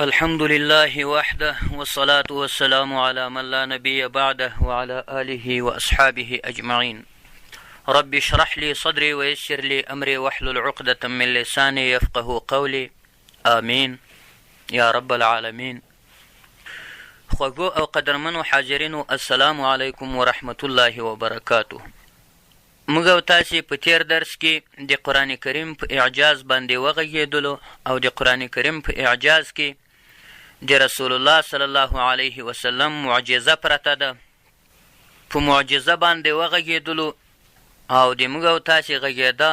الحمد لله وحده والصلاة والسلام على من لا نبي بعده وعلى آله وأصحابه أجمعين رب اشرح لي صدري ويسر لي أمري واحلل عقدة من لساني يفقه قولي آمين يا رب العالمين خوږو او قدرمنو حاضرینو السلام علیکم ورحمت الله وبرکاته موږ او تاسې په تېر درس کې د قرآن کریم په اعجاز باندې وغږېدلو او د قرآن کریم په اعجاز کې د رسول الله صلی الله علیه وسلم معجزه پرته ده. په معجزه باندې وغږېدلو او د موږ او تاسې غږېدا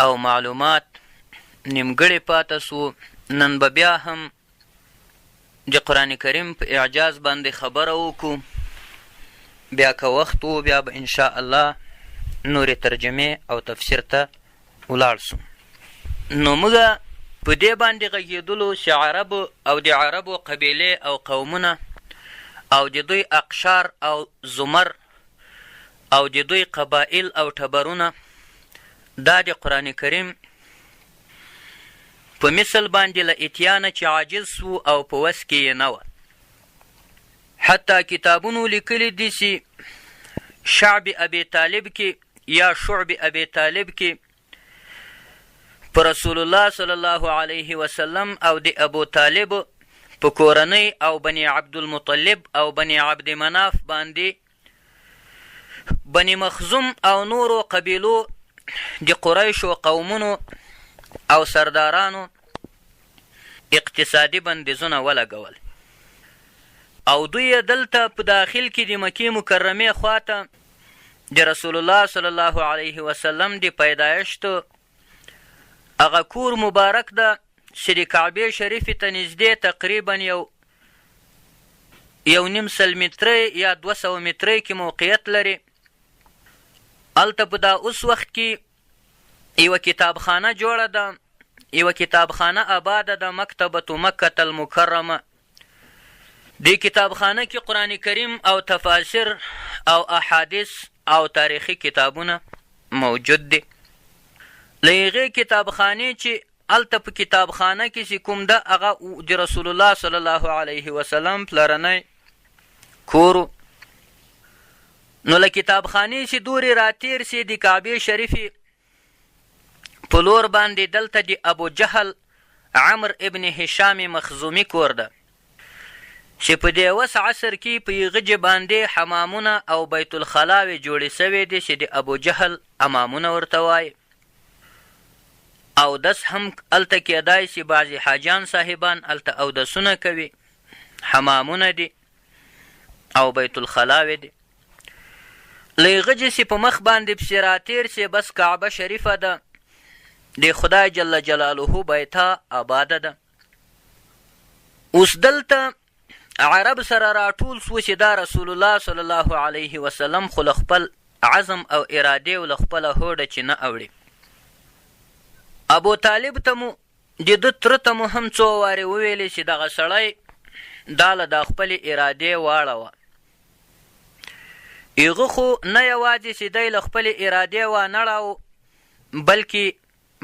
او معلومات نیمګړي پاته سوو. نن به بیا هم د قرآن کریم په اعجاز باندې خبره وکړو، بیا که وخت وو بیا به ان شاء الله نورې ترجمې او تفسیر ته ولاړ سو. نو موږ په دې باندې غږېدلو چې عرب او د عربو قبیلې او قومونه او د دوی اقشار او زمر او د دوی قبایل او ټبرونه دا د قرآن کریم په مثل باندې له اتیانه چې عاجز سو او په وس کې یې نه وه. حتی کتابونو لیکلي دي چې شعب ابي طالب کې یا شعب ابي طالب کې په رسول الله صلی الله علیه وسلم او د ابو طالب په کورنۍ او بني عبدالمطلب او بني عبد مناف باندې بني مخزوم او نورو قبیلو د قریشو قومونو او سردارانو اقتصادي بندیزونه ولګول او دوی یې دلته په داخل کې د مکې مکرمې خواته د رسول الله صلی الله علیه وسلم د پیدایښت هغه کور مبارک ده چې د کعبې شریفې ته نږدې تقریبا یو یو نیم سل مترۍ یا 200 مترۍ کې موقعیت لري. هلته په دا اوس وخت کې یوه کتابخانه جوړه ده، یوه کتابخانه آباده ده، مکتبة مکة المکرمه. دې کتابخانه کې قرآن کریم او تفاسیر او احادیث او تاریخي کتابونه موجود دي. له هغې کتابخانې چې هلته په کتابخانه کې چې کوم ده هغه د رسول الله صلی الله علیه وسلم پلرنی کور نو له کتابخانې چې دورې راتیر سي د کعبې شریفې په لور باندې دلته د ابو جهل عمر ابن هشام مخزومي کور ده چې په دې وس عصر کې په هغه باندې حمامونه او بیت الخلاوې جوړې سوې دي چې د ابو جهل امامونه ورته وایي. اودس هم هلته کېدای شي، بعضې حاجیان صاحبان هلته اودسونه کوي، حمامونه دي او بیت الخلاوې دي. له هغه چې په مخ باندې پسې راتېر شي بس کعبه شریفه ده، د خدای جل جلاله بیتا آباده ده. اوس دلته عرب سره راټول سو چې دا رسول الله صلی الله علیه وسلم خو له خپل عزم او ارادې او له خپله هوډه چې نه اوړي. ابو طالب ته مو د ده تره ته مو هم څو وارې وویلې چې دغه سړی دا له دا خپلې ارادې واړوه. هغه خو نه یوازې چې دی له خپلې ارادې وانه ړاوه بلکې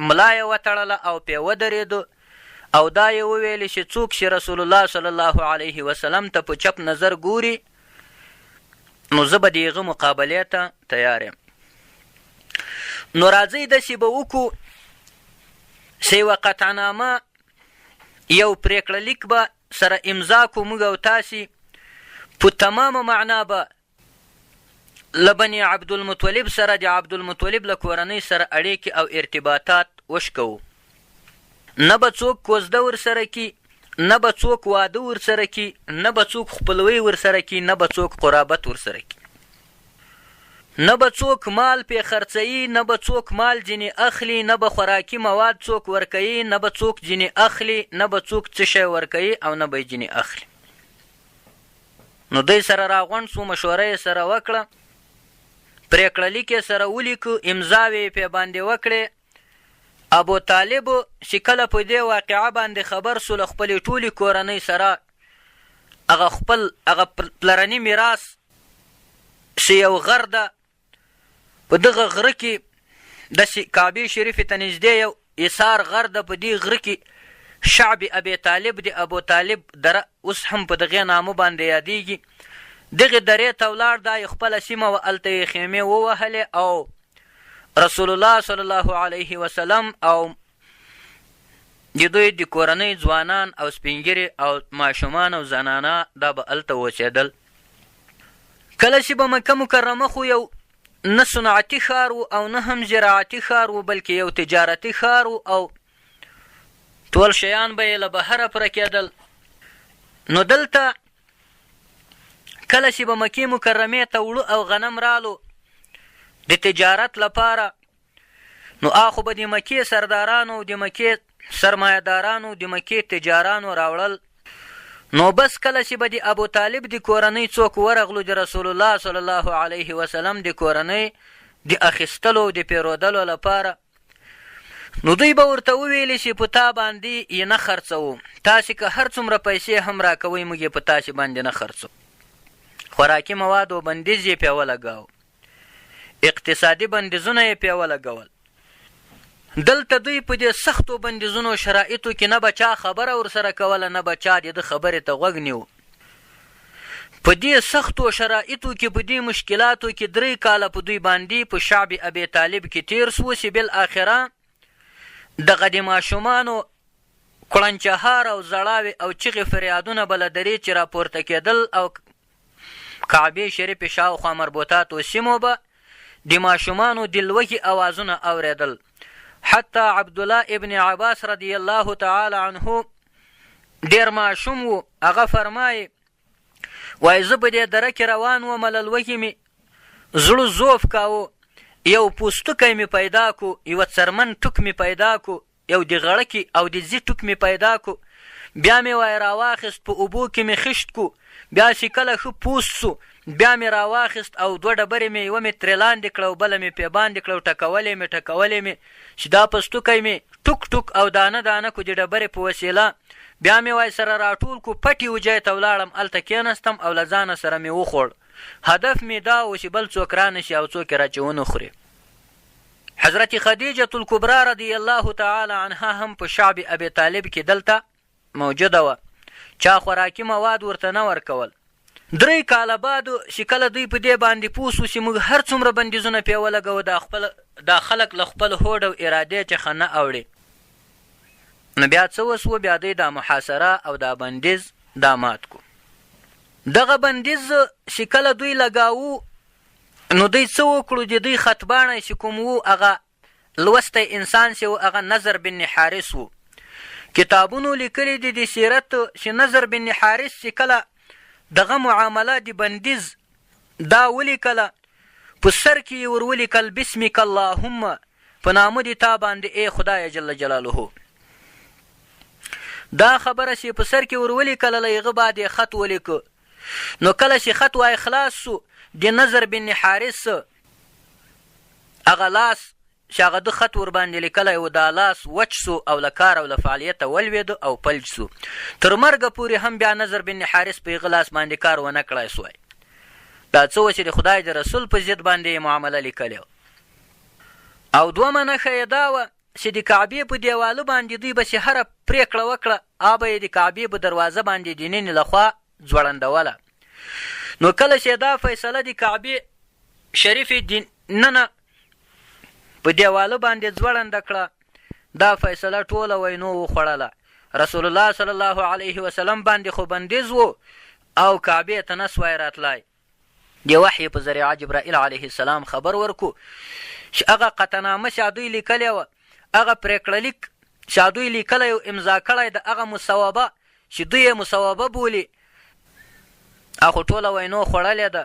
ملا یې وتړله او پې ودرېد او دا یې وویل چې څوک چې رسول الله صلی الله علیه وسلم ته په چپ نظر ګوري نو زه به د هغه مقابلې ته تیار یم. نو راځئ داسې به وکړو چې یوه قطعنامه یو پرېکړه لیک به سره امضا کړو موږ او تاسې په تمامه معنا به له بني عبدالمطلب سره د عبدالمطلب له کورنۍ سره اړېکې او ارتباطات وشکوو. نه به څوک کوزده ورسره کي، نه به څوک واده ورسره کي، نه به څوک خپلوۍ ورسره کي، نه به څوک قرابت ورسره کي، نه به څوک مال پې خرڅوي، نه به څوک مال ځینې اخلي، نه به خوراکي مواد څوک ورکوي، نه به څوک ځینې اخلي، نه به څوک څه شی ورکوي او نه به یې ځینې اخلي. نو دوی سره راغونډ سو، مشوره یې سره وکړه، پرېکړه لیک یې سره ولیکه، امضاوې یې پرې باندې وکړې. ابو طالب چې کله په دې واقعه باندې خبر سو، له خپلې ټولې کورنۍ سره هغه خپل هغه پلرني میراث چې یو غر ده، په دغه غره کې داسې کعبې شریفې ته نږدې یو ایثار غر ده، په دې غره کې شعب ابي طالب، د ابو طالب دره اوس هم په دغې نامه باندې یادېږي، دغې درې ته ولاړ، دا یې خپله سیمه وه، هلته یې خیمې ووهلې او رسول الله صلی الله علیه وسلم او د دوی د کورنۍ ځوانان او سپینږیري او ماشومان او زنانه دا به هلته اوسېدل. کله چې به مکه مکرمه خو یو نه صنعتي ښار و او نه هم زراعتي ښار و، بلکې یو تجارتي ښار و او ټول شیان به یې له بهره پوره کېدل. نو دلته کله چې به مکې مکرمې ته وړو او غنم رالو د تجارت لپاره، نو اخو به د مکې سردارانو، د مکې سرمایه دارانو، د مکې تجارانو راوړل. نو بس کله چې به د ابو طالب د کورنۍ څوک ورغلو د رسول الله صلی الله علیه وسلم د کورنۍ د اخیستلو د پیرودلو لپاره، نو دوی به ورته وویل چې په تا باندې یې نه خرڅوو، تاسې که هر څومره پیسې هم راکوئ موږ یې په تاسې باندې نه خرڅوو. خوراکي موادو بندیز یې پرې ولګاوه، اقتصادي بندیزونه یې پرې ولګول. دلته دوی په دې سختو بندیزونو شرایطو کې نه به چا خبره ورسره کوله، نه به چا د ده خبرې ته غوږ نیو. په دې سختو شرایطو کې، په دې مشکلاتو کې درې کاله په دوی باندې په شعب ابي طالب کې تیر سو چې بالاخره دغه د ماشومانو کړنچهار او زړاوې او چغې فریادونه به له درې چې راپورته کېدل او کعبې شریفې شاوخوا مربوطاتو سیمو به د ماشومانو د لوږې اوازونه اورېدل. حتی عبدالله ابن عباس رضی الله تعالی عنه ډېر ماشوم و، هغه فرمایي، وایي زه په دې دره کې روان وم، له لوږې مې زړه زوف کاوه، یو پوستکی مې پیدا کو، یوه څرمن ټوک مې پیدا کو، یو د غړکې او د ځي ټوک مې پیدا کو، بیا مې وای راواخیست په اوبو کې مې خیشت کو، بیا چې کله ښه پوست سو بیا مې راواخیست او دوه ډبرې مې یوه مې ترې لاندې کړه او بله مې پې باندې کړه او ټکولې مې ټکولې مې چې دا پستوکی مې ټوک ټوک او دانه دانه کو د ډبرې په وسیله، بیا مې وای سره راټول کو، پټې وجای ته ولاړم هلته کېناستم او له ځانه سره مې وخوړ، هدف مې دا و چې بل څوک رانشي او څوک یې راچې ونه خوري. حضرت خدیجة الکبرى رضی الله تعالی عنها هم په شعب ابي طالب کې دلته موجوده وه، چا خوراکي مواد ورته نه ورکول. درې کاله بعد چې کله دوی په دې باندې پوه شو چې موږ هر څومره بندیزونه پرې ولګوو دا خپل دا خلک له خپل هوډ او ارادې څخه نه اوړي، نو بیا څه وسو؟ بیا دوی دا محاصره او دا بندیز دا مات کو. دغه بندیز چې کله دوی لګاوو نو دوی څه وکړو، د دوی خطباڼی چې کوم وو هغه لوستی انسان چې وو هغه نضر بن حارث وو. کتابونو لیکلي دي د سیرت چې نضر بن حارث چې کله دغه معامله د بندیز دا ولیکله، په سر کې یې ور ولیکل بسمک اللهم، په نامه د تا باندې ای خدایه جل جلاله. دا خبره چې په سر کې ور ولیکله له هغه بعد یې خط ولیکه. نو کله چې خط وای خلاص سو د نضر بن حارث هغه لاس چې هغه د خط ورباندې لیکلی و دا لاس وچ سو او له کار او له فعالیته ولوېد او فلج سو. تر مرګه پورې هم بیا نضر بن حارث په هغه لاس باندې کار ونه کړای سوای. دا څه وه چې د خدای د رسول په ضد باندې یې معامله لیکلې وه. او دومه نښه یې دا وه چې د کعبې په دېواله باندې دوی به چې هره پرېکړه وکړه هغه به یې د کعبې په دروازه باندې د نینې له خوا ځوړندوله. نو کله چې دا فیصله د کعبې شریفې د ننه په دېواله باندې ځوړنده کړه، دا فیصله ټوله وینو وخوړله. رسول الله صلی الله علیه وسلم باندې خو بندیز وو او کعبې ته نه سوای راتلای. د وحی په ذریعه جبرائیل علیه السلام خبر ورکو چې هغه قطعنامه چې دوی لیکلې وه، هغه پرېکړه لیک چې دوی لیکلی او امضا کړی د هغه مصوبه چې دوی یې مصوبه بولي، هغه خو ټوله وینو خوړلې ده،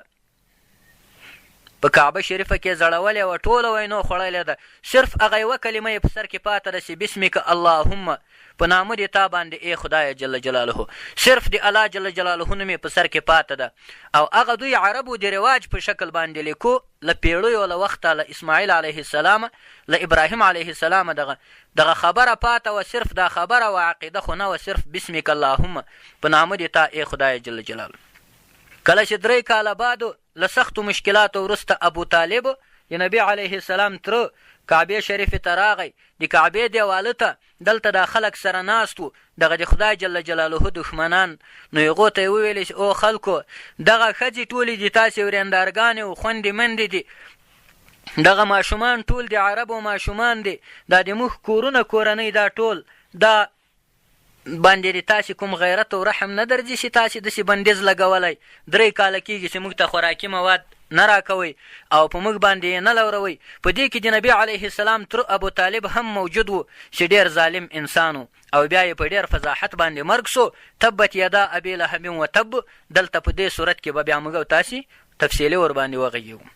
په کعبه شریفه کې ځړولې وه، ټوله وینو خوړلې ده، صرف هغه یوه کلمه یې په سر کې پاته ده چې بسمک اللهم، په نامه د تا باندې ای خدایه جل جلاله، صرف د الله جل جلاله نوم یې په سر کې پاته ده. او هغه دوی عربو د رواج په شکل باندې لیکو له پیړیو له وخته، له اسماعیل علیه السلام، له ابراهیم علیه السلام دغه دغه خبره پاته وه، صرف دا خبره وه، عقیده خو نه وه، صرف بسمک اللهم، په نامه د تا ای خدایه جل جلاله. کله چې درې کاله بعد له سختو مشکلاتو وروسته ابو طالب، د نبي علیه السلام تره، کعبې شریفې ته راغی، د کعبې دېواله ته دلته دا خلک سره ناست وو، دغه د خدای جل جلاله دښمنان، نو هغو ته یې وویلې چې او خلکو! دغه ښځې ټولې دي تاسې ورېندارګانې او خوندې مندې دي، دغه ماشومان ټول د عربو ماشومان دي، دا د موږ کورونه کورنۍ دا ټول دا باندې د تاسې کوم غیرت او رحم نه درځي چې تاسې داسې بندیز لګولی، درې کاله کېږي چې موږ ته خوراکي مواد نه راکوئ او په موږ باندې یې نه لوروئ. په دې کې د نبي علیه السلام تره ابو طالب هم موجود و چې ډېر ظالم انسان و او بیا یې په ډېر فضاحت باندې مرګ شو، تبت یدا ابي لهب وتب، دلته په دې سورت کې به بیا موږ او تاسې تفصیلي ورباندې وغږېږو.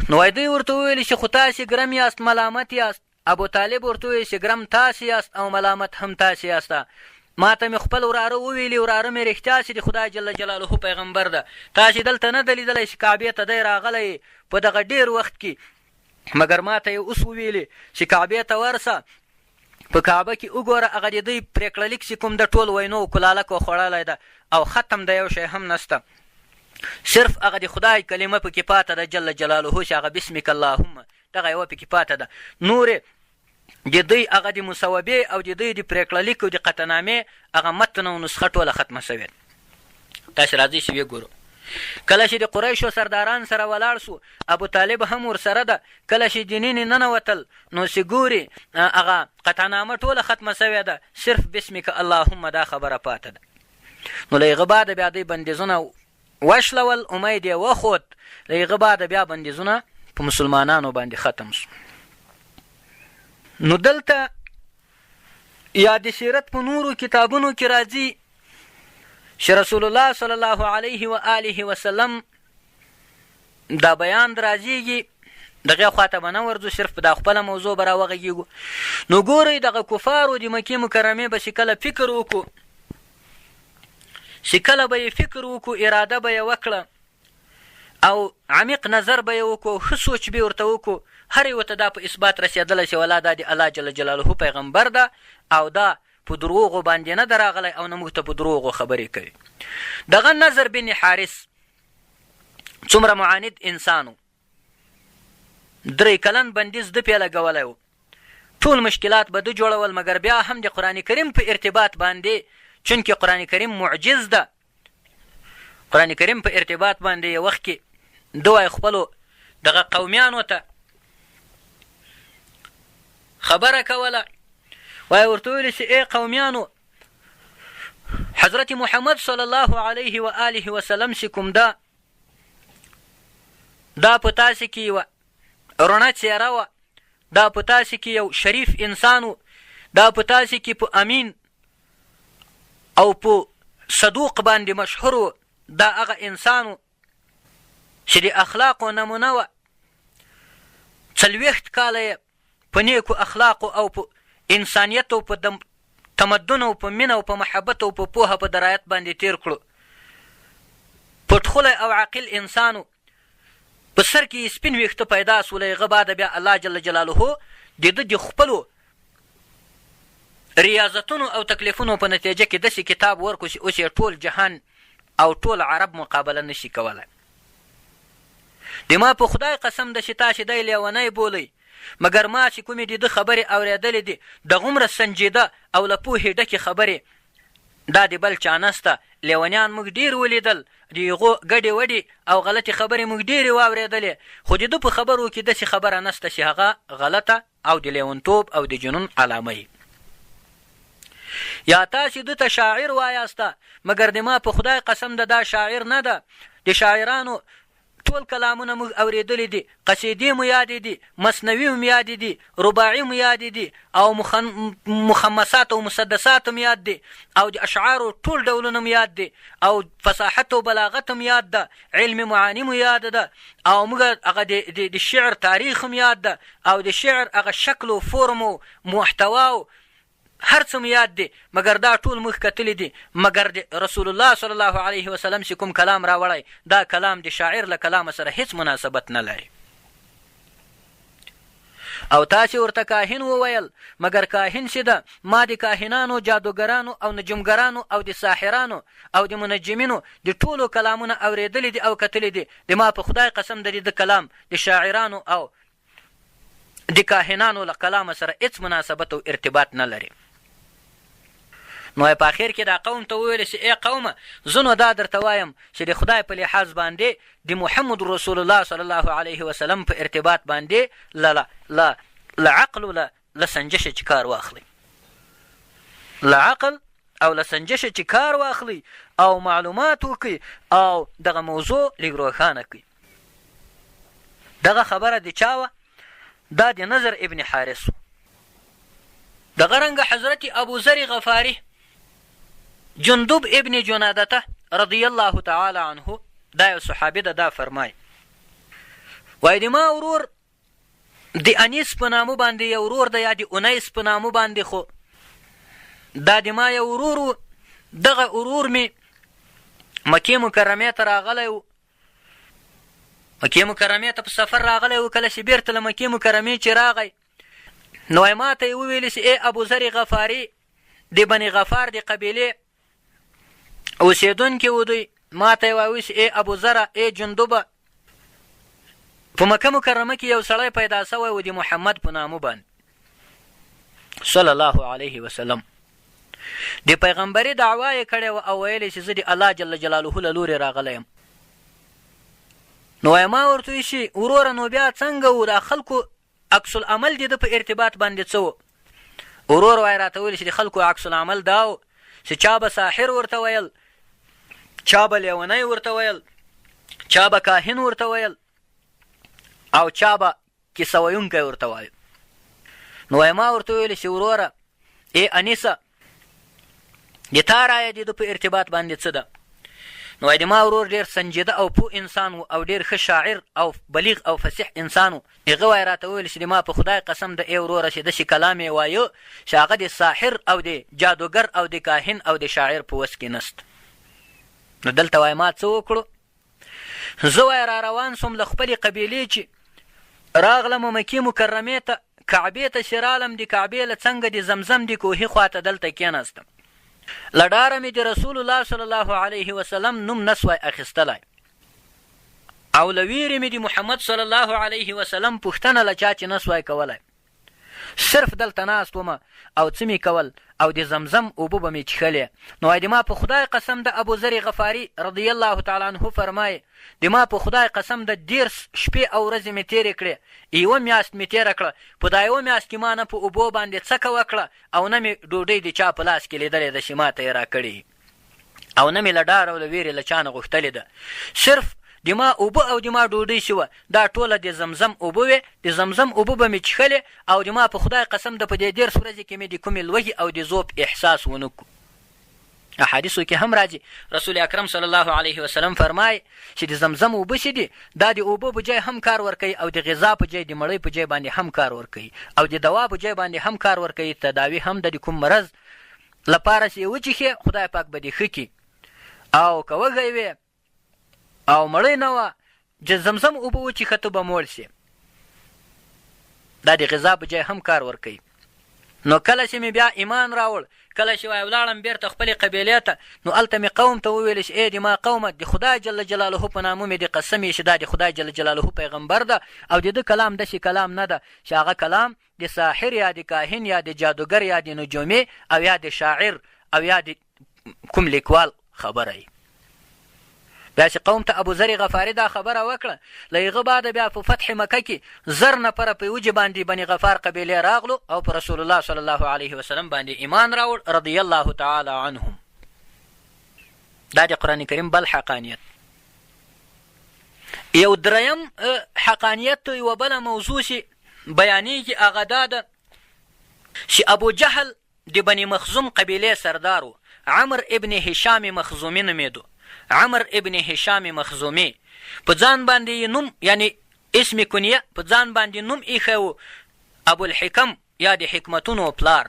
نو وایي دوی ورته وویل چې خو تاسې ګرم یاست، ملامت یاست. ابو طالب ورته وویل چې ګرم تاسې یاست او ملامت هم تاسې یاست. ماته مې خپل وراره وویلي، وراره مې رښتیا چې د خدای جل جلاله پیغمبر ده. تاسې دلته نه ده لیدلی چې کعبې ته دی راغلی په دغه ډېر وخت کې، مګر ماته یې اوس وویلي چې کعبې ته ورسه، په کعبه کې وګوره هغه د دوی پرېکړه لیک چې کوم ده ټول وینو او کلالکو خوړلی ده او ختم ده یو شی هم نشته، صرف هغه د خدای کلمه پکې پاته ده جل جلاله چې هغه بسمک اللهم دغه یوه پکې پاته ده، نورې د دوی هغه د مصوبې او د دوی د پرېکړه لیک او د قطعنامې هغه متن او نسخه ټوله ختمه شوې ده. تاسې راځئ چې ویې ګورو. کله چې د قریشو سرداران سره ولاړ سو، ابو طالب هم ورسره ده، کله چې دننې ننوتل نو چې ګوري هغه قطعنامه ټوله ختمه شوې ده، صرف بسمک اللهم دا خبره پاته ده. نو له هغه بعده بیا دوی بندیزونه وشلول، امید یې وخوت، له هغه بعده بیا بندیزونه په مسلمانانو باندې ختم سو. نو دلته یا د سیرت په نورو کتابونو کې راځي چې رسول الله صلی الله علیه و آله وسلم دا بیان درازیږي، دغه خواته به نه ورځو، صرف په دا خپله موضوع به راوغږېږو. نو ګورئ دغه کفارو د مکې مکرمې به چې کله فکر وکړو، چې کله به یې فکر وکړو، اراده به یې وکړه او عمیق نظر به یې وکړو، ښه سوچ به یې ورته وکړو، هر یوه ته دا په اثبات رسېدلی چې ولا دا د الله جل جلاله پیغمبر ده او دا په دروغو باندې نه ده راغلی او نه موږ ته په دروغو خبرې کوي. دغه نظر بن حارث څومره معاند انسان و، درې کلن بندیز ده پې لګولی و، ټول مشکلات به ده جوړول، مګر بیا هم د قرآن کریم په ارتباط باندې، چونکې قرآن کریم معجز ده، قرآن کریم په ارتباط باندې یو وخت کې ده وایي خپلو دغه قومیانو ته خبره کوله، وایي ورته ویل چې ای قومیانو، حضرت محمد صلی الله علیه و آله وسلم چې کوم ده، دا په تاسې کې یوه رڼه څېره وه، دا په تاسې کې یو شریف انسان و، دا په تاسې کې په امین او په صدوق باندې مشهور و، دا هغه انسان و چې د اخلاقو نمونه وه، 40 کاله یې په نیکو اخلاقو او په انسانیت او په تمدن او په مینه او په محبت او په پوهه په درایت باندې تیر کړو. پټخولی او عاقل انسان و، په سر کې یې سپین ویښته پیدا سو، له هغه بعده بیا الله جل جلاله د ده د خپلو ریاضتونو او تکلیفونو په نتیجه کې داسې کتاب ورکړو چې اوس یې ټول جهان او ټول عرب مقابله نشي کولی. د ما په خدای قسم ده چې تاسې دی لیونی بولئ، مګر ما چې کومې د ده خبرې اورېدلې دي، دغومره سنجیده او له پوهې ډکې خبرې دا د بل چا نسته. لیونیان موږ ډېر ولیدل، د هغو ګډې وډې او غلطې خبرې موږ ډېرې واورېدلې، خو د ده په خبرو کې داسې خبره نسته چې هغه غلطه او د لیونتوب او د جنون علامه وي. یا تاسې ده ته شاعر وایاسته، مګر د ما په خدای قسم ده دا شاعر نه ده، د شاعرانو ټول کلامونه موږ اورېدلي دي، قصیدې مو یادې دي، مثنوي هم یادې دي، رباعي هم یادې دي او مخمسات او مسدسات هم یاد دي او د اشعارو ټول ډولونه هم یاد دي او فصاحت او بلاغت هم یاد ده، علم معاني مو یاد ده او موږ هغه د شعر تاریخ هم یاد ده او د شعر هغه شکل او فورم او محتوا او هر څه مو یاد دي، مګر دا ټول موږ کتلي دي، مګر د رسول الله صلی الله علیه وسلم چې کوم کلام راوړی، دا کلام د شاعر له کلامه سره هیڅ مناسبت نه لري. او تاسې ورته کاهن وویل، مګر کاهن چې ده، ما د کاهنانو، جادوګرانو او نجومګرانو او د ساحرانو او د منجمینو د ټولو کلامونه اورېدلي دي او کتلي دي، د ما په خدای قسم د ده کلام د شاعرانو او د کاهنانو له کلامه سره هېڅ مناسبت او ارتباط نه لري. نو یې په اخر کې دا قوم ته وویل چې ای قومه، زه نو دا درته وایم چې د خدای په لحاظ باندې د محمد رسول الله صلی الله علیه وسلم په ارتباط باندې له له له عقل له له سنجشه چې کار واخلئ، له عقل او له سنجشه چې کار واخلئ او معلومات وکړئ او دغه موضوع لږ روښانه کړئ. دغه خبره د چا وه؟ دا د نضر ابن حارث و. دغه رنګه حضرت ابو ذر غفاري جندب ابن جنادته رضی الله تعالی عنه دا یو صحابي ده، دا فرمای وای د ما ورور د انیس په نامه باندې یو ورور ده یا د انیس په نامه باندې، خو دا د ما یو ورور و، دغه ورور مې مکې مکرمې ته راغلی و، مکې مکرمې ته په سفر راغلی و. کله چې بیرته له مکې مکرمې چې راغی نو ما ته یې وویل چې ای ابوذر غفاري، د بني غفار د قبیلې اوسېدونکي وو دوی، ما ته یې وایي چې ای ابوذره، ای جندوبه، په مکه مکرمه کې یو سړی پیدا شوی و د محمد په نامه باندې صلی الله علیه وسلم، د پیغمبري دعوا یې کړې وه او ویل یې چې زه د الله جل جلاله له لورې راغلی یم. نو وایه ما ورته وویل چې وروره نو بیا څنګه و دا خلکو عکس العمل د ده په ارتباط باندې څه و؟ ورور وایه راته وویل چې د خلکو عکس العمل دا و چې چا به ساحر ورته ویل، چا به لیونی ورته ویل، چا به کاهن ورته ویل او چا به کیسه ویونکی ورته وایو. نو وایه ما ورته وویل چې وروره ای انیسه، د تا رایه د ده په ارتباط باندې څه ده؟ نو وایي د ما ورور ډېر سنجیده او پوه انسان و او ډېر ښه شاعر او بلیغ او فصیح انسان و. هغه وایي راته وویل چې د ما په خدای قسم ده ای وروره چې داسې کلام یې وایه چې هغه د ساحر او د جادوګر او د کاهن او د شاعر په وس کې نشته. نو دلته وایي ما څه وکړو؟ زه وای را روان سوم له خپلې قبیلې چې راغلم مکې مکرمې ته، کعبې ته چې رالم د کعبې له څنګه د زمزم د کوهي خواته دلته کېناستم. له ډاره مې د رسول الله صلی الله علیه وسلم نوم نه سوای اخیستلای او له ویرې مې د محمد صلی الله علیه وسلم پوښتنه له چا چې نه سوای کولای. صرف دلته ناست وم او څه مې کول او د زمزم اوبه به مې چښلې. نو وایي د ما په خدای قسم ده ابوذر غفاري رضی الله تعالی عنه فرمایي د ما په خدای قسم ده 30 شپې او ورځې مې تېرې کړې، یوه میاشت مې تېره کړه، په دا یوه میاشت کې ما نه په اوبو باندې څکه وکړه او نه مې ډوډۍ د چا په لاس کې لیدلې ده چې ما ته یې راکړې او نه مې له ډار او له وېرې له چا نه غوښتلې ده. صرف د ما اوبه او د ما ډوډۍ چې وه، دا ټوله د زمزم اوبه وې، د زمزم اوبه به مې چښلې او د ما په خدای قسم ده په دې 30 ورځې کې مې د کومې لوږې او د ذوب احساس ونه کړو. احادیثو کې هم راځي، رسول اکرم صلی الله علیه وسلم فرمایي چې د زمزم اوبه چې دي، دا د اوبو په جای هم کار ورکوي او د غذا په جای، د مړۍ په جای باندې هم کار ورکوي او د دوا په جای باندې هم کار ورکوي، تداوي هم ده د کوم مرض لپاره چې یې وچښې خدای پاک به دې ښه کړي او که وږی وې او مړی نه وه چې زمزم اوبه وچښه ته به موړ شې. دا د غذا په جای هم کار ورکوي. نو کله چې مې بیا ایمان راوړ، کله چې وای ولاړم بیرته خپلې قبیلې ته، نو هلته مې قوم ته وویل چې ای د ما قومه، د خدای جل جلاله په نامه مې د قسم یې چې دا د خدای جل جلاله پیغمبر ده او د ده کلام داسې کلام نه ده چې هغه کلام د ساحر یا د کاهن یا د جادوګر یا د نجومي او یا د شاعر او یا د کوم لیکوال خبره وي. بیا چې قوم ته ابو ذر غفاري دا خبره وکړه، له هغه بعد بیا په فتح مکه کې 1000 نفره په یوه باندې بني غفار قبیلې راغلو او پر رسول الله صلی الله علیه وسلم باندې ایمان راوړ رضی الله تعالی عنهم. دا د قرآن کریم بل حقانیت. یو دریم حقانیت یوه بله موضوع چې بیانېږي هغه دا ده چې ابو جهل د بني مخزوم قبیلې سردار و، عمر ابن هشام مخزومي نومېدو، عمر ابن هشام مخزومي په ځان باندې یې نوم یعنی اسم کنیه په ځان باندې نوم ایښی و ابوالحکم یا د حکمتونو پلار.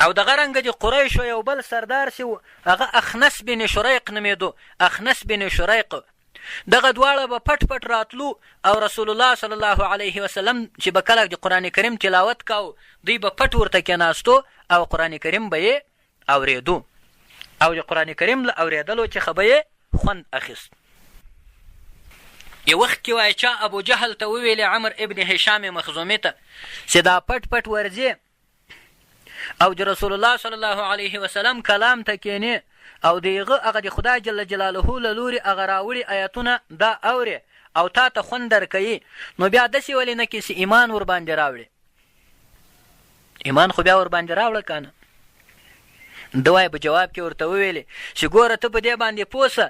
او دغه رنګه د قریشو یو بل سردار چې و هغه اخنس بن شریق نومېدو، اخنس بن شریق. دغه دواړه به پټ پټ راتلو او رسول الله صلی الله علیه وسلم چې به کله د قرآن کریم تلاوت کاو دوی به پټ ورته کېناستو او قرآن کریم به یې اورېدو او د قرآن کریم له اورېدلو څخه به یې خوند اخیست. یو وخت کې وایي چا ابو جهل ته وویلې عمر ابن هشام مخزومي ته چې دا پټ پټ ورځې او د رسول الله صلی الله علیه وسلم کلام ته کینې او د هغه هغه د خدای جل جلاله له لوري هغه راوړي آیتونه دا اورې او تا ته خوند درکوي، نو بیا داسې ولې نه کې چې ایمان ورباندې راوړې؟ ایمان خو بیا ورباندې راوړه که نه. ده وایي په جواب کې ورته وویلې چې ګوره ته په دې باندې پوه سه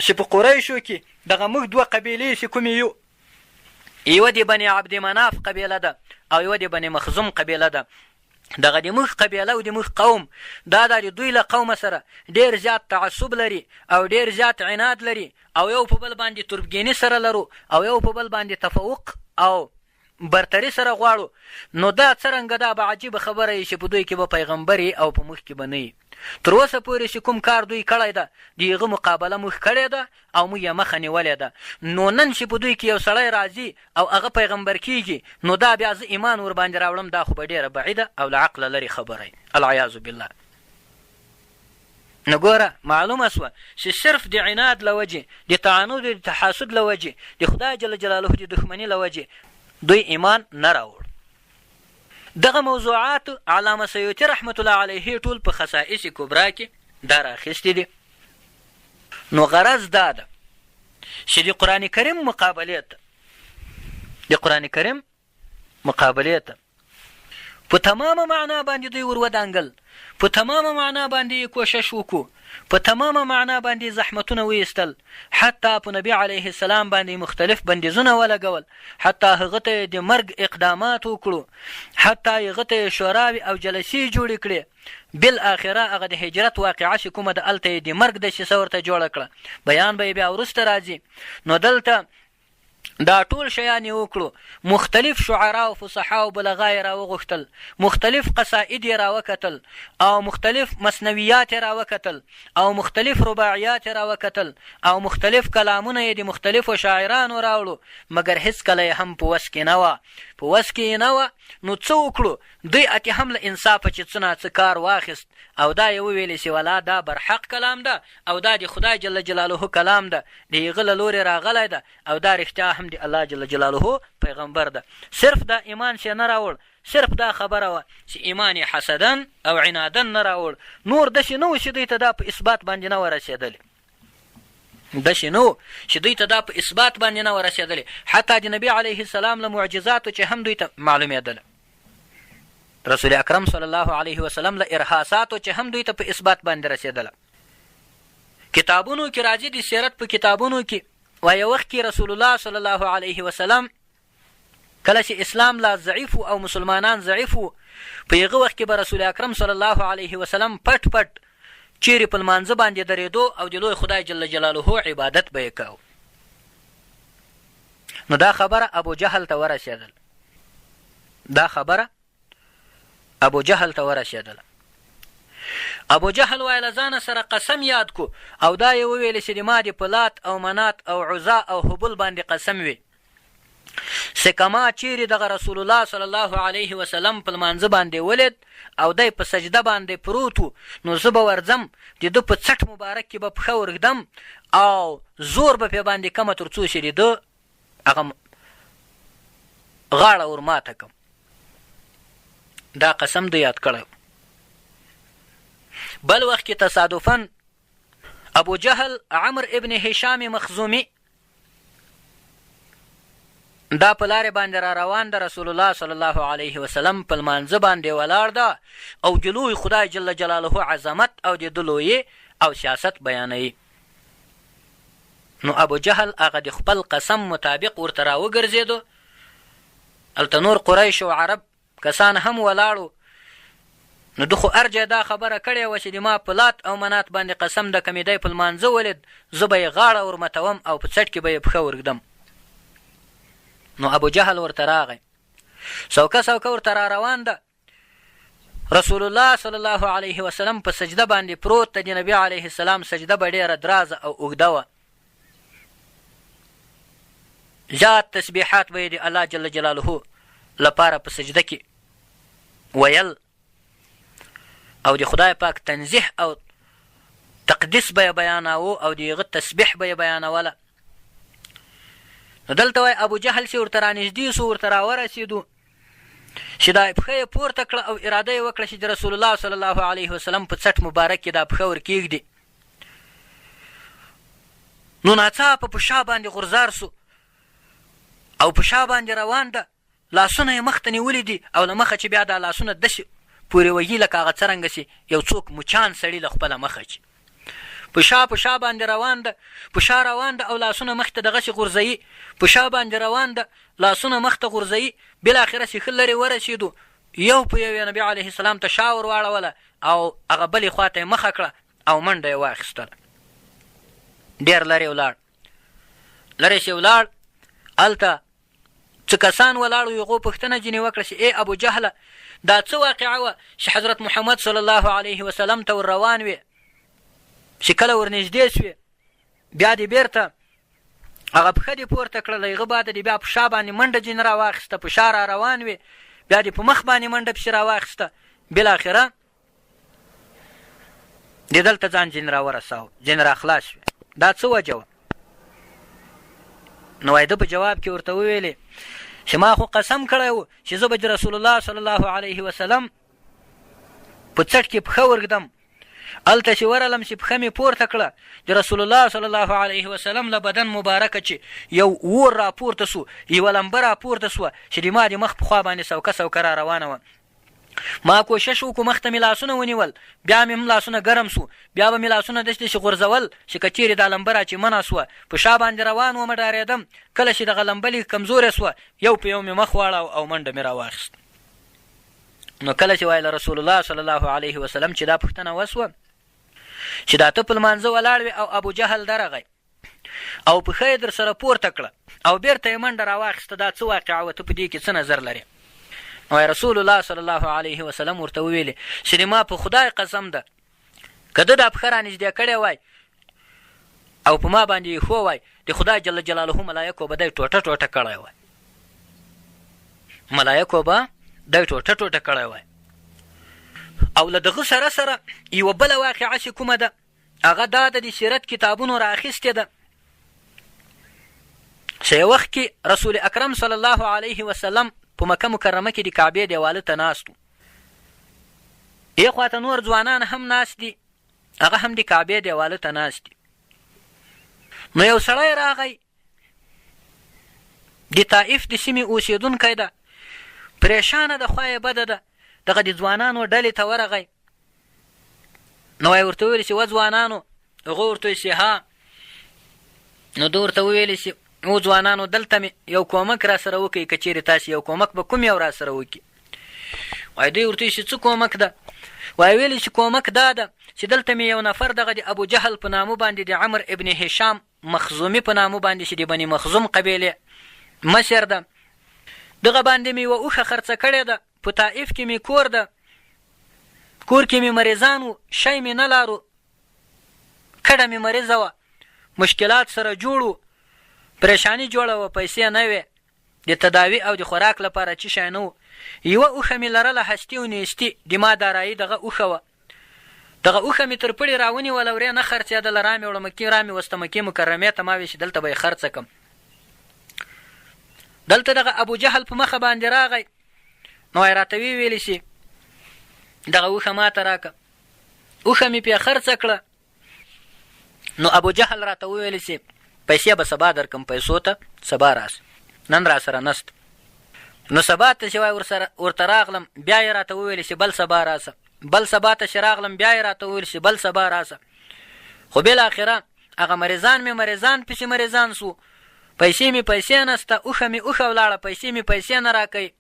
چې په قریشو کې دغه موږ دوه قبیلې چې کومې یو، یوه د بني عبد مناف قبیله ده او یوه د بني مخزوم قبیله ده. دغه د موږ قبیله او د موږ قوم دا د دوی له قومه سره ډیر زیات تعصب لري او ډیر زیات عناد لري او یو په بل باندې تربګیني سره لرو او یو په بل باندې تفوق او برتري سره غواړو، نو دا څرنګه دا به عجیبه خبره وي چې په دوی کې به پیغمبر وي او په موږ کې به نه وي. تر اوسه پورې چې کوم کار دوی کړی ده د هغه مقابله موږ کړې ده او موږ یې مخه نیولې ده، نو نن چې په دوی کې یو سړی راځي او هغه پیغمبر کیږي نو دا بیا زه ایمان ورباندې راوړم دا خو به ډیره بعیده او له عقله لرې خبره وي، العیاذ بالله. نو ګوره معلومه شوه چې صرف د عناد له وجې، د تعاند او د تحاسد له وجې، د خدای جل جلاله د دښمني له وجې دوی ایمان نه راوړ. دغه موضوعات علامه سیوطي رحمة الله علیه ټول په خصائص کبرا کې دا راخیستي دي. نو غرض دا ده چې د قرآن کریم مقابلې ته د قرآن کریم مقابلې ته په تمامه معنا باندې دوی ور ودانګل، په تمامه معنا باندې یې کوشش وکړو، په تمامه معنا باندې یې زحمتونه وایستل، حتی په نبي علیه السلام باندې یې مختلف بندیزونه ولګول، حتی هغه ته یې د مرګ اقدامات وکړو، حتی هغه ته یې شوراوې او جلسې جوړې کړې، بالاخره هغه د هجرت واقعه چې کومه ده هلته یې د مرګ دسیسه ورته جوړه کړه، بیان به یې بیا وروسته راځي. نو دلته دا ټول شیان یې وکړو، مختلف شعراء او فصحاء او بلغاء یې راوغوښتل، مختلف قصائد یې راوکتل او مختلف مثنویات یې راوکتل او مختلف رباعیات یې راوکتل او مختلف کلامونه یې د مختلفو شاعرانو راوړو، مګر هېڅکله یې هم په وس کې نه وه، په وس کې یې نه وه، نو څه وکړو، دوی اتې هم له انصافه چې څه ناڅه کار واخیست او دا یې وویلې چې ولا دا برحق کلام ده او دا د خدای جل جلاله کلام ده، د هغه له لورې راغلی ده او دا رښتیا هم د الله جل جلاله پیغمبر ده. صرف دا ایمان چې نه راوړ، صرف دا خبره وه چې ایمان یې حسدا او عنادا نه راوړ، نور داسې نه وو چې دوی ته دا په اثبات باندې نه وه رسېدلې. داسې نه وو چې دوی ته دا په اثبات باندې نه وه رسېدلې، حتی د نبي علیه السلام له معجزاتو چې هم دوی ته معلومېدله. رسول اکرم صلی الله علیه وسلم له ارهاصاتو چې هم دوی ته په اثبات باندې رسېدله. کتابونو کې راځي، د سیرت په کتابونو کې وایي وخت کې رسول الله صلی الله علیه وسلم کله چې اسلام لا ضعیف او مسلمانان ضعیف وو، په هغه وخت کې به رسول اکرم صلی الله علیه وسلم پټ پټ چیرې په لمانځه باندې درېدو او د لوی خدای جل جلاله عبادت به یې کاوه. نو دا خبره ابو جهل ته ورسېدل، دا خبره ابو جهل ته ورسېدله. ابو جهل وایي له ځانه سره قسم یاد کو او دا یې وویل چې د ما د په لات او منات او عزا او هبل باندې قسم وي چې که ما چیرې دغه رسول الله صلی الله علیه وسلم په لمانځه باندې ولید او دی په سجده باندې پروت و، نو زه به ورځم د ده په څټ مبارک کې به پښه ورږدم او زور به پې باندې کمه تر څو چې د ده هغه غاړه ور ماته کم. دا قسم دی یاد کړی. بل وخت کې تصادفا ابو جهل عمر ابن هشام مخزومي دا په لارې باندې را روان ده، رسول الله صلی الله علیه وسلم په لمانځه باندې ولاړ ده او د لوی خدای جل جلاله عظمت او د ده لویې او سیاست بیانوي. نو ابو جهل هغه د خپل قسم مطابق ورته راوګرځېدو. هلته نور قریش او عرب کسان هم ولاړ وو، نو ده خو ارجه دا خبره کړې وه چې د ما په لات او منات باندې قسم ده که مې دی په لمانځه ولید زه به یې غاړه ورمتوم او په څټ کې به یې پښه ورږدم. نو ابو جهل ورته راغی، سوکه سوکه ورته را روان ده، رسول الله صلی الله علیه وسلم په سجده باندې پروت ده، د نبي علیه السلام سجده به ډېره درازه او اوږده وه، زیات تسبیحات به یې د الله جل جلاله لپاره په سجده کې ویل او د خدای پاک تنزیه او تقدیس به یې بیاناوه او د هغه تسبیح به یې بیانوله. نو دلته وای ابو جهل چې ورته رانږدې سو، ورته راورسېدو، چې دا پښه یې پورته کړه او اراده یې وکړه چې د رسول الله صلی الله علیه وسلم په څټ مبارک کې دا پښه ورکېږدي، نو ناڅاپه په شا باندې غورځار سو او په شا باندې روان ده، لاسونه یې مخ ته نیولي دي او له مخه چې بیا دا لاسونه داسې پورې وهي لکه هغه څرنګه چې یو څوک مچان سړي له خپله مخه چې په شا په شا باندې روان ده، په شا روان ده او لاسونه مخ ته دغسې غورځوي، په شا باندې روان ده، لاسونه مخ ته غورځوي، بالاخره چې ښه لرې ورسېدو، یو په یو یې نبي علیه السلام ته شا ور واړوله او هغه بلې خوا ته یې مخه کړه او منډه یې واخیستله. ډېر لرې ولاړ، لرې چې ولاړ هلته څه کسان ولاړ وو، هغو پوښتنه ځینې وکړه چې ای ابو جهله دا څه واقعه وه چې حضرت محمد صلی الله علیه وسلم ته ور روان وې، چې کله ورنږدې شوې بیا دې بیرته هغه پښه دې پورته کړه، له هغه بعده دې بیا په شا باندې منډه ځینې راواخیسته، په شا را روان وې، بیا دې په مخ باندې منډه پسې راواخیسته، بالاخره دې دلته ځان ځین را ورساو، ځین را خلاص شوې، دا څه وجه وه؟ نو وایي ده په جواب کې ورته وویلې چې ما خو قسم کړی و چې زه به د رسول الله صلی الله علیه وسلم په څټ کې پښه ورږدم، هلته چې ورغلم چې پښه مې پورته کړه، د رسول الله صلی الله علیه وسلم له بدن مبارکه چې یو اور راپورته سو، یوه لمبه راپورته سوه چې د ما د مخ په خوا باندې سوکه سوکه را روانه وه. ما کوشش وکړو، مخ ته مې لاسونه ونیول، بیا مې هم لاسونه ګرم سو، بیا به مې لاسونه داسې داسې غورځول چې که چیرې دا لمبه راچیمنه سوه، په شا باندې روان وم، ډارېدم، کله چې دغه لمبه لږ کمزورې سوه، یو په یو مې مخ واړاو او منډه مې راواخیسته. نو کله چې وایي له رسول الله صلی الله علیه وسلم چې دا پوښتنه وسوه چې دا ته په لمانځه ولاړ وې او ابو جهل درغی او پښه یې درسره پورته کړه او بیرته یې منډه راواخیسته، دا څه واقعه وه، ته په دې کې څه نظر لرې؟ نو رسول الله صلی الله علیه وسلم ورته وویلې چې د ما په خدای قسم ده، که ده دا پښه رانږدې کړې وای او په ما باندې یې ښو وای، د خدای جل جلاله ملایکو به دی ټوټه ټوټه کړی وای، ملایکو به دی ټوټه ټوټه کړی وای. او له دغه سره سره یوه بله واقعه چې کومه ده، هغه دا د سیرت کتابونو را اخیستې ده چې یو وخت کې رسول اکرم صلی الله علیه وسلم په مکه مکرمه کې د کعبې دیواله ته ناست وو، یې خواته نور ځوانان هم ناست دي، هغه هم د کعبې دیواله ته ناست دي. نو یو سړی راغی، د طائف د سیمې اوسېدونکی ده، پریشانه ده، خوا یې بده ده، دغه د ځوانانو ډلې ته ورغی. نو یې ورته وویل چې وه ځوانانو، هغو ورته وویل چې ها. نو ده ورته وویل چې او ځوانانو، دلته مې یو کومک را سره وکړئ، که چیرې تاسې یو کومک به کوم یو را سره وکړي؟ وایي دوی ورته چې څه کومک ده؟ وایي ویل چې کومک دا ده چې دلته مې یو نفر دغه د ابو جهل په نامه باندې د عمر ابن هشام مخزومي په نامه باندې چې د بني مخزوم قبیلې مشر ده، دغه باندې مې یوه اوښه خرڅه کړې ده، په طائف کې مې کور ده، کور کې مې مریضان وو، شی مې نه لارو، کډه مې مریضه وه، مشکلات سره جوړ وو، پریشانی جوړه وه، پیسې نه وې، د تداوي او د خوراک لپاره چی شی نه وو، یوه اوښه مې لرله، هستي او نیستي د ما دارایي دغه اوښه وه، دغه اوښه مې تر پړي راونیوله، ورې نه خرڅېدله، رامې وړه مکې، رامې وسته مکې مکرمې ته، ما وې چې دلته به یې خرڅه کم. دلته دغه ابو جهل په مخه باندې راغی، نو یې راته وی ویلې چې دغه اوښه ماته راکه، اوښه مې پرې خرڅه کړه. نو ابو جهل راته وویل چې پیسې به سبا درکم، پیسو ته سبا راسه، نن راسره نشته. نو سبا ته چې وای ورسره ورته راغلم، بیا یې راته وویل چې بل سبا راسه، بل سبا ته چې راغلم بیا یې راته وویل چې بل سبا راسه. خو بالاخره هغه مریضان مې مریضان پسې مریضان سو، پیسې مې پیسې نسته، اوښه مې اوښه ولاړه، پیسې مې پیسې نه راکوي.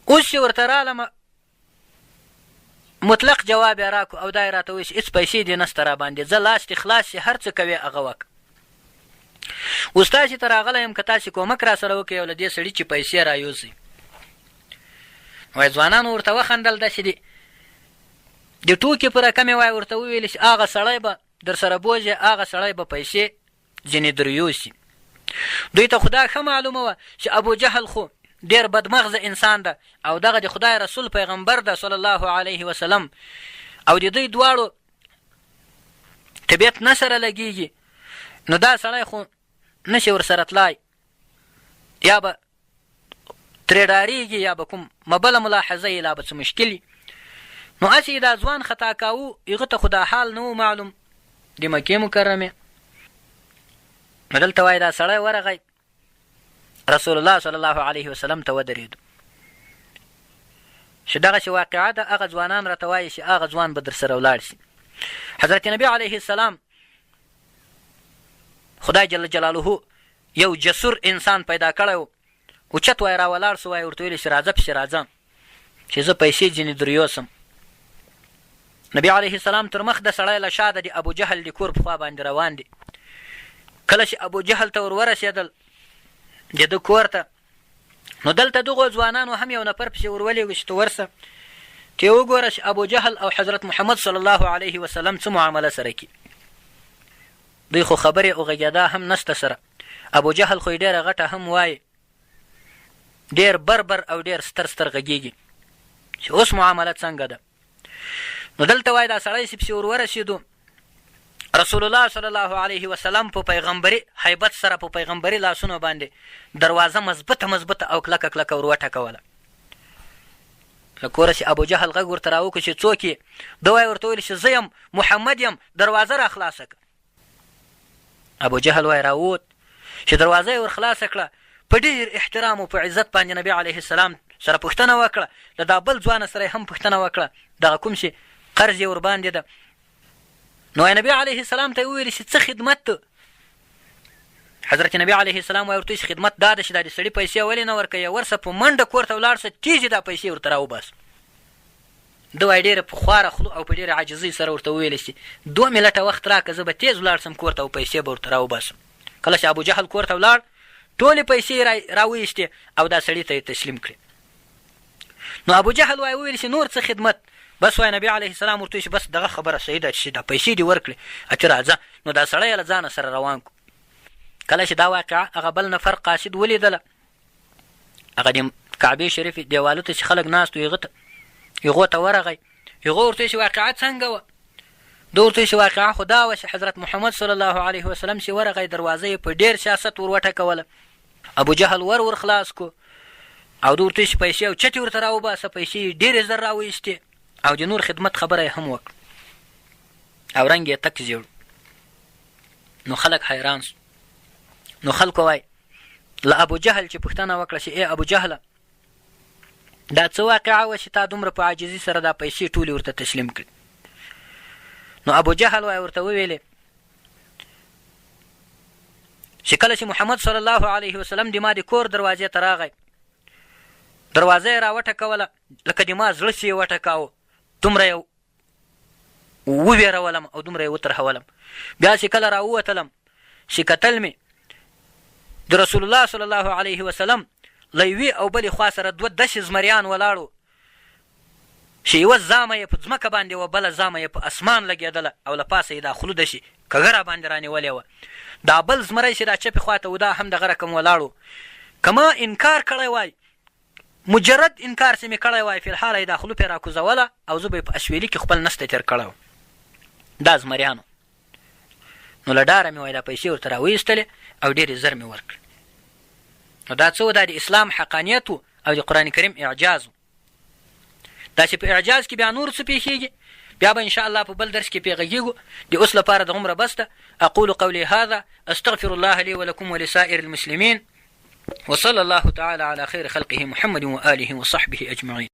اوس چې ورته رالم مطلق جواب یې راکړو او دا یې راته وویل چې هېڅ پیسې دې نسته راباندې، ځه لاس دې خلاص شي، هر څه کوې هغه وکړه. اوس تاسې ته راغلی یم که تاسې کومک راسره وکړئ او له دې سړي چې پیسې رایوسئ. وایي ځوانانو ورته وخندل، داسې دي د ټوکې په رقم یې وایي ورته وویل چې هغه سړی به درسره بوځي، هغه سړی به پیسې ځینې دریوسي. دوی ته خو دا ښه معلومه وه چې ابو جهل خو ډېر بدمغزه انسان ده او دغه د خدای رسول پیغمبر ده صلی الله علیه وسلم، او د دوی دواړو طبیعت نه سره لګیږي، نو دا سړی خو نشي ورسره تلای. یا به ترې ډارېږي یا به کوم مبله ملاحظه یې لا به څه مشکل وي. نو هسې یې دا ځوان خطا کاوه، هغه ته خو دا حال نه و معلوم د مکې مکرمې. نو دلته وایي دا سړی ورغی رسول الله صلی الله علیه وسلم ته ودرېدو چې دغسې واقعه ده، هغه ځوانان راته وایي چې هغه ځوان به درسره ولاړ شي. حضرت نبی علیه السلام خدای جل جلاله یو جسور انسان پیدا کړی و، اوچت وای را ولاړ سو، وای ورته ویل چې راځه پسې راځه چې زه پیسې ځینې دریوسم. نبی علیه السلام تر مخ د سړی له شا د ابو جهل د کور په خوا باندې روان دي. کله چې ابو جهل ته ور ورسېدل د ده کور ته، نو دلته دغو ځوانانو هم یو نفر پسې ور ولېږه چې ته ورسه ته وګوره چې ابو جهل او حضرت محمد صلی الله علیه وسلم څه معامله سره کی. دوی خو خبرې او غږېدا هم نشته سره. ابو جهل خو یې ډېره غټه هم وایي، ډېر بر بر او ډېر ستر ستر غږېږي چې اوس معامله څنګه ده. نو دلته وایي دا سړی چې پسې ور ورسېدو، رسول الله صلی الله علیه وسلم په پیغمبري هیبت سره په پیغمبري لاسونو باندې دروازه مضبوطه مضبوطه او کلکه کلکه ور وټکوله. له کوره چې ابو جهل غږ ورته راوکړ چې څوک یې؟ ده وایي ورته وویل چې زه یم محمد یم، دروازه را خلاصه کړه. ابو جهل وایي راووت چې دروازه یې ور خلاصه کړه، په ډېر احترام او په عزت باندې نبی علیه السلام سره پوښتنه وکړه، له دا بل ځوانه سره یې هم پوښتنه وکړه دغه کوم چې قرض یې ورباندې ده. نو نبی علیه السلام ته یې وویل چې څه خدمت؟ حضرت نبی علیه السلام وایي ورته چې خدمت دا ده چې دا د سړي پیسې ولې نه ورکوې، ورسه په منډه کور ته ولاړ سه، تیزې دا پیسې ورته راوباسه. ده وایي ډېره په خواره خوله او په ډېره عاجزۍ سره ورته وویل چې دوه ملټه وخت راکړه، زه به تیز ولاړ سم کور ته او پیسې به ورته راوباسم. کله چې ابو جهل کور ته ولاړ، ټولې پیسې یې راویستې او دا سړي ته یې تسلیم کړې. نو ابو جهل وایي وویل چې نور څه خدمت؟ بس وایي نبی علیه السلام ورته چې بس دغه خبره صحیح ده چې دا پیسې دې ورکړې، اتې راځه. نو دا سړی یې له ځانه سره روان کو. کله چې دا واقعه هغه بل نفر قاصد ولیدله، هغه د کعبې شریفې دیوالو ته چې خلک ناست وو هغه ته هغو ته ورغی، هغو ورته چې واقعه څنګه وه؟ ده ورته چې واقعه خو دا وه چې حضرت محمد صلی الله علیه وسلم چې ورغی دروازه یې په ډېر سیاست ور وټکوله، ابو جهل ور ور خلاص کو او ده ورته چې پیسې او چتې ورته راوباسه، پیسې یې ډېرې زر راویستې او د نور خدمت خبره یې هم وکړه او رنګ یې تک زیړ. نو خلک حیران سو. نو خلکو وای له ابو جهل چې پوښتنه وکړه چې ای ابو جهله، دا څه واقعه وه چې تا دومره په عاجزي سره دا پیسې ټولې ورته تسلیم کړې؟ نو ابو جهل وای ورته وویلې چې کله چې محمد صلی الله علیه وسلم د ما د کور دروازې ته راغی، دروازه یې راوټکوله، لکه د ما زړه چې یې وټکاوه، دومره یې وویرولم او دومره یې وترهولم. بیا چې کله راووتلم چې کتل مې د رسول الله صلی الله علیه وسلم له یوې او بلې خوا سره دوه داسې زمریان ولاړو چې یوه زامه یې په ځمکه باندې وه، بله زامه یې په اسمان لګېدله او له پاسه یې دا خوله داسې کږه راباندې رانیولې وه. دا بل زمری چې دا چپې خوا ته و، دا هم دغه رقم ولاړ و. که ما انکار کړی وای، مجرد انکار چې مې کړی وای، فی الحاله یې دا خوله پرې راکوزوله او زه به یې په اسویلي کې خپل نس ته تېر کړی وم. دا زمریانو. نو له ډاره مې وای دا پیسې ورته راویستلې او ډېرې زر مې ورکړې. نو دا څه و؟ دا د اسلام حقانیت و او د قرآن کریم اعجاز و. دا چې په اعجاز کې بیا نور څه پیښیږي، بیا به ان شاء الله په بل درس کې پرې غږیږو. د اوس لپاره دغومره بس ده. اقول قولي هذا استغفر الله لي ولكم ولسائر المسلمين وصلى الله تعالى على خير خلقه محمد وآله وصحبه أجمعين.